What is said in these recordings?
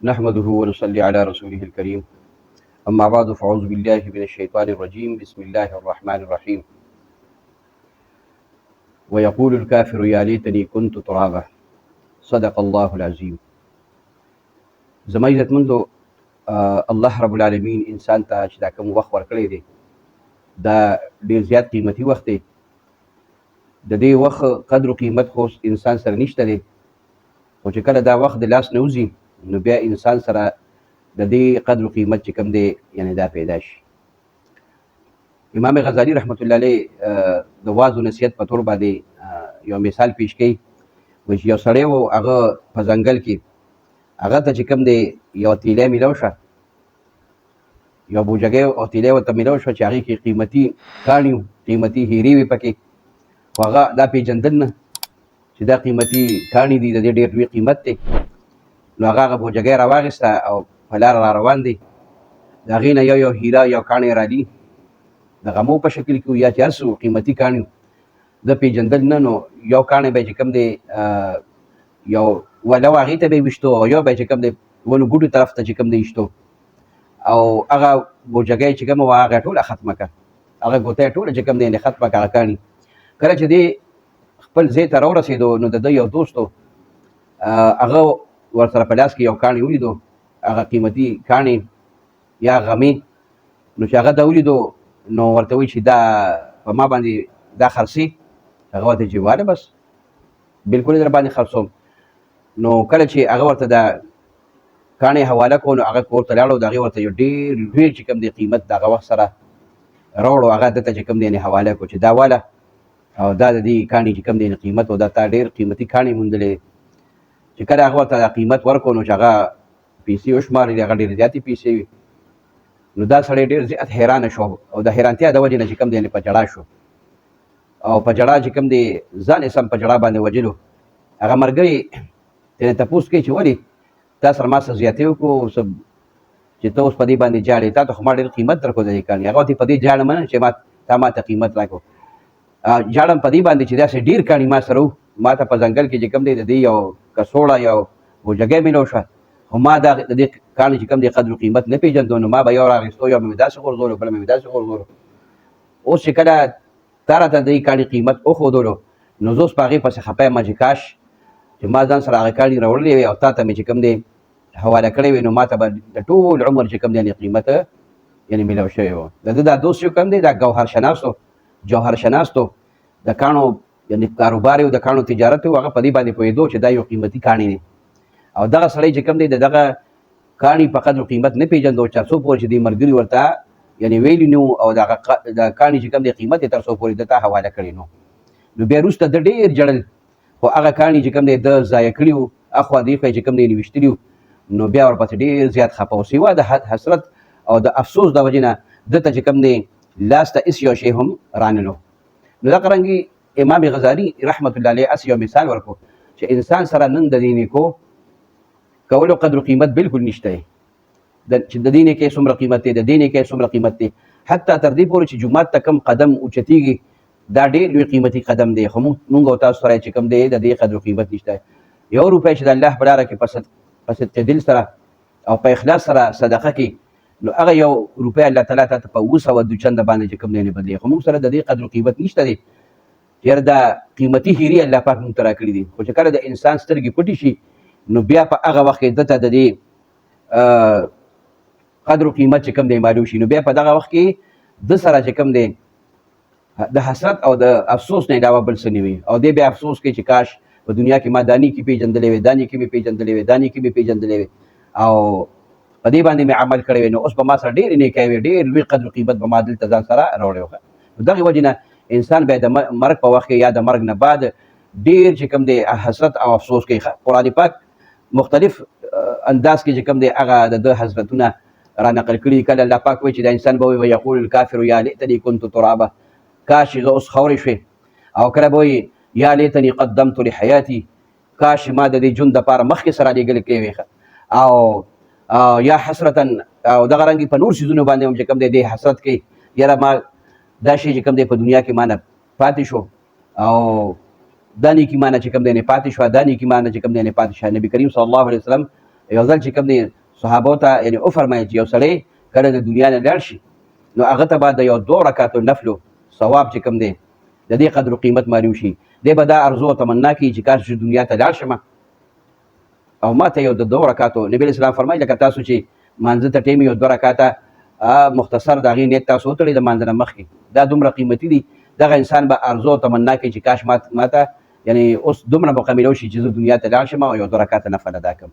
نحمده ونصلي على رسوله الكريم. أما بعد، فأعوذ بالله من الشيطان الرجيم. بسم الله الرحمن الرحيم. ويقول الكافر يا ليتني كنت ترابا. صدق الله العظيم. زما عزتمندو، الله رب العالمین انسان ته چې دا کوم وخت ورکړی دی، دا ډېر زیات قیمتي وخت دی. د دې وخت قدر و قیمت خو انسان سره نشته دی، خو چې کله دا وخت د لاس نه وځي، نو بیا انسان سره د دې قدر و قیمت چې کوم دی، یعنی دا پیدا شي. امام غزالی رحمت الله علیه د واعظ و نصیحت په تور باندې یو مثال پیش کړي. وایي چې یو سړی و، هغه په ځنګل کې هغه ته چې کوم دی یو تیلی میلاو شوه، یو بوجګی او تیلی ورته میلاو شوه چې هغې کې قیمتي کاڼي وو، قیمتي هیرې وې پکې. خو هغه دا پېژندل نه چې دا قیمتي کاڼي دي، د دې ډېر لوی قیمت دی. نو هغه هغه بوجګی راواخیسته او په لاره را روان دی. د هغې نه یو یو هیره، یو کاڼی رالي، د غمو په شکل کې یا چې هر څه قیمتي کاڼي، ده پېژندل نه. نو یو کاڼی به چې کوم دی یو ولو هغې ته به یې ویشتو او یو به چې کوم دی ونو بوټو طرف ته چې کوم دی ویشتو، او هغه بوجګی چې کومه وه هغه ټوله ختمه کړه، هغه ګوته یې ټوله چې کوم دی ختمه کړه، هغه کاڼي. کله چې دی خپل ځای ته راورسېدو، نو د ده یو دوست هغه ورسره په لاس کې یو کاڼی ولیدو، هغه قیمتي کاڼی یا غمې. نو چې هغه دا ولیدو، نو ورته وایي چې دا په ما باندې دا خرڅې؟ هغه ورته چې واله، بس بالکل در باندې خرڅوم. نو کله چې هغه ورته دا کاڼی حواله کو، نو هغه کور ته لاړو، د هغې ورته یو ډېر لوی چې کوم دی قیمت دغه وخت سره راوړو، هغه ده ته چې کوم دی یعنې حواله کو چې دا واله او دا د دې کاڼي چې کوم دی یعنې قیمت، او دا تا ډېر قیمتي کاڼي موندلی. چې کله هغه ورته دا قیمت ورکړو، نو چې هغه پیسې وشمارلې، هغه ډېرې زیاتې پیسې وې. نو دا سړی ډېر زیات حیران شو او د حیرانتیا د وجې نه چې کوم دی په ژړا شو، او په ژړا چې کوم دی ځان یې سم په ژړا باندې وژلو. هغه ملګري ترې تپوس کوي چې ولې تا سره ما څه زیاتی وکړو څه چې ته اوس په دې باندې ژاړې؟ تا ته خو ما ډېر قیمت درکړو د دې کاڼي. هغه ورته په دې ژاړم نه چې ما تا ما ته قیمت راکړو، ژاړم په دې باندې چې داسې ډېر کاڼي ما سره وو، ما ته په ځنګل کې چې کوم دی د دې یو کڅوړه، یو بوجګی میلاو شوه، خو ما دا د دې کاڼي چې کوم دی قدر و قیمت نه پېژندو. نو ما به یو راغېستو، یو به مې داسې غورځولو، بل به مې داسې غورځولو. اوس چې کله تا راته د دې کاڼي قیمت وښودلو، نو زه اوس په هغې پسې خفه یم چې کاش چې ما ځان سره هغه کاڼي راوړلی وی او تا ته مې چې کوم دی حواله کړی وی، نو ما ته به د ټول عمر چې کوم دی یعنې قیمت یعنې میلاو شوی و. د ده دا دوست چې کوم دی دا ګوهر شناس و، جوهر شناس و، د کاڼو یعنې کاروبار یې و، د کاڼو تجارت و. هغه په دې باندې پوهېدو چې دا یو قیمتي کاڼی دی، او دغه سړی چې کوم دی د دغه کاڼي په قدر قیمت نه پېژندو تر څو پورې چې دې ملګري ورته یعنې ویلي نه وو او دغه د کاڼي چې کوم دی قیمت یې تر څو پورې ده ته حواله کړی. نو بیا وروسته ده ډېر ژړل، خو هغه کاڼي چې کوم دی ده ضایع کړي وو، اخوا دېخوا یې چې کوم دی ویشتلي وو. نو بیا ورپسې ډېر زیات خفه و. سوا د حسرت او د افسوس د وجې نه ده ته چې کوم دی لاس ته هېڅ یو شی هم رانلو. نو دغه رنګي امام غزالي رحمت الله علیه هسې یو مثال ورکړو چې انسان سره نن د دې نیکو کولو قدر و قیمت بالکل نشته، چې د دې نیکۍ څومره قیمت دی، د دې نیکۍ څومره قیمت دی. حتی تر دې پورې چې جومات ته کوم قدم اوچتېږي، دا ډېر لوی قیمتي قدم دی، خو مونږ او تاسو سره چې کوم دی د دې قدر و قیمت نشته. یو روپۍ چې د الله په لاره کې په صدق دل سره او په اخلاص سره صدقه کې، نو هغه یو روپۍ الله تعالی ته په 700 دوچنده باندې چې کوم دی نه بدلېږي. خو مونږ سره د دې قدر و قیمت نشته دی. یاره دا قیمتي هیرې الله پاک مونږ ته راکړي دي، خو چې کله د انسان سترګې پټې شي، نو بیا په هغه وخت کې ده ته د دې قدر و قیمت چې کوم دی معلوم شي. نو بیا په دغه وخت کې ده سره چې کوم دی د حسرت او د افسوس نه علاوه بل څه نه وي، او دی بیا افسوس کوي چې کاش په دنیا کې ما دا نیکي پېژندلې وي، دا نیکي مې پېژندلې وي، دا نیکي مې پېژندلې وي او په دې باندې مې عمل کړی وي، نو اوس به ما سره ډېرې نیکۍ وي، ډېر لوی قدر و قیمت به ما دلته ځان سره راوړی و. نو دغې وجې نه انسان بیا د مرګ په وخت کې یا د مرګ نه بعد ډېر چې کوم دی حسرت او افسوس کوي. قرآن پاک مختلف انداز کې چې کوم دی هغه د ده حسرتونه را نقل کړي. کله الله پاک وایي چې دا انسان به وایي ویقول الکافر یا لیتني کنت ترابا، کاش چې زه اوس خاورې شوې. او کله به وایي یا لیتني قدمت لحیاتي، کاش ما د دې ژوند دپاره مخکې سره لېږل کړی وی. او یا حسرتا، او دغه رنګ په نور څیزونو باندې هم چې کوم دی دې حسرت کوي، یاره ما دا شی چې کوم دی په دنیا کې ما نه پاتې شو، او دا نیکي ما نه چې کوم دی نه پاتې شو، دا نیکي ما نه چې کوم دی نه پاتې شو. نبی کریم صلی الله علیه وسلم یو ځل چې کوم دی صحابه ته یعنی او فرمایي چې یو سړی کله د دنیا نه لاړ شي نو هغه ته به د یو دوه رکعاتو نفلو ثواب چې کوم دی د دې قدر او قیمت معلوم شي. دی به دا ارزو او تمنا کوي چې کاش چې دنیا ته لاړ شم او ما ته یو د دوه رکعاتو، نبی علیہ السلام فرمایي لکه تاسو چې مانځه ته ټیم یو دوه رکعاته مختصر د هغې نیت تاسو وتړئ د مانځه نه مخکې، دا دومره قیمتي دي. دغه انسان به ارزو او تمنا کوي چې کاش ما ته یعنی اوس دومره موقع ملو شي چې زه دنیا ته لاړ شم او یو دوه رکعاته نفل ادا کړم،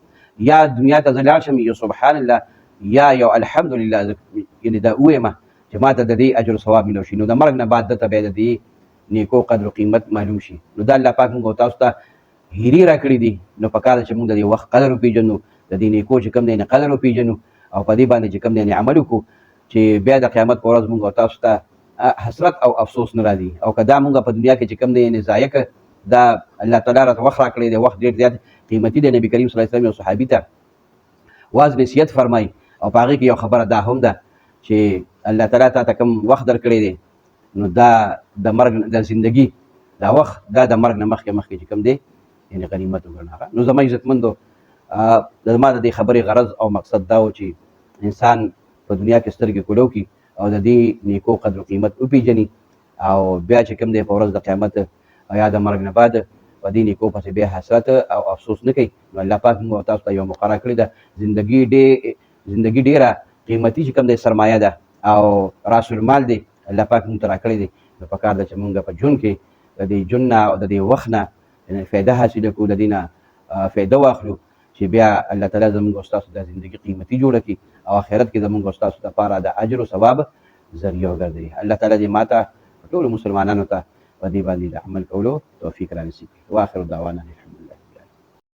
یا دنیا ته زه لاړ شم یو سبحان الله یا یو الحمدلله یعنی دا ووایم چې ما ته د دې اجر او ثواب ملو شي. نو د مرګ نه بعد ده ته بیا د دې نیکو قدر او قیمت معلوم شي. نو دا الله پاک موږ او تاسو ته هیرې راکړي دي، نو پکار ده چې موږ د دې وخت قدر وپېژنو، د دې نیکو چې کوم دی قدر وپېژنو او په دې باندې چې کوم دی عمل وکړو چې بیا د قیامت په ورځ موږ او تاسو ته حسرت او افسوس نه راځي. او که دا موږ په دنیا کې چې کوم دی یعنی ضایع کړ، دا الله تعالی راته وخت راکړی دی، وخت ډېر زیات قیمتي دی. نبی کریم صلی الله علیه وسلم یو صحابي ته واز نصیحت فرمایي او په هغې کې یو خبره دا هم ده چې الله تعالی تا ته کوم وخت درکړی دی نو دا د مرګ د زندگی دا وخت دا د مرګ نه مخکې مخکې چې کوم دی یعنی غنیمت وګڼه. نو زما عزتمندو زما د دې خبرې غرض او مقصد دا و چې انسان په دنیا کې سترګې کولو کړي او د دې نیکو قدر و قیمت وپېژني او بیا چې کوم دی په ورځ د قیامت او یا د مرګ نه بعد په دې نیکو پسې بیا حسرت او افسوس نه کوي. نو الله پاک موږ او تاسو ته یو موقع راکړې ده. زندګي ډېره قیمتي چې کوم دی سرمایه ده او راس المال دی، الله پاک موږ ته راکړی دی. نو پکار ده چې موږ په ژوند کې د دې ژوند نه او د دې وخت نه فایده حاصله کړو، د دې نه فایده واخلو چې بیا الله تعالی زموږ او ستاسو د زندګي قیمتي جوړه کړي او آخرت کې زموږ او ستاسو دپاره د اجر او ثواب ذریعه وګرځوي. الله تعالی دې ماته ټولو مسلمانانو ته په دې باندې د عمل کولو توفیق را نصیب کړي. واخر دعوانا.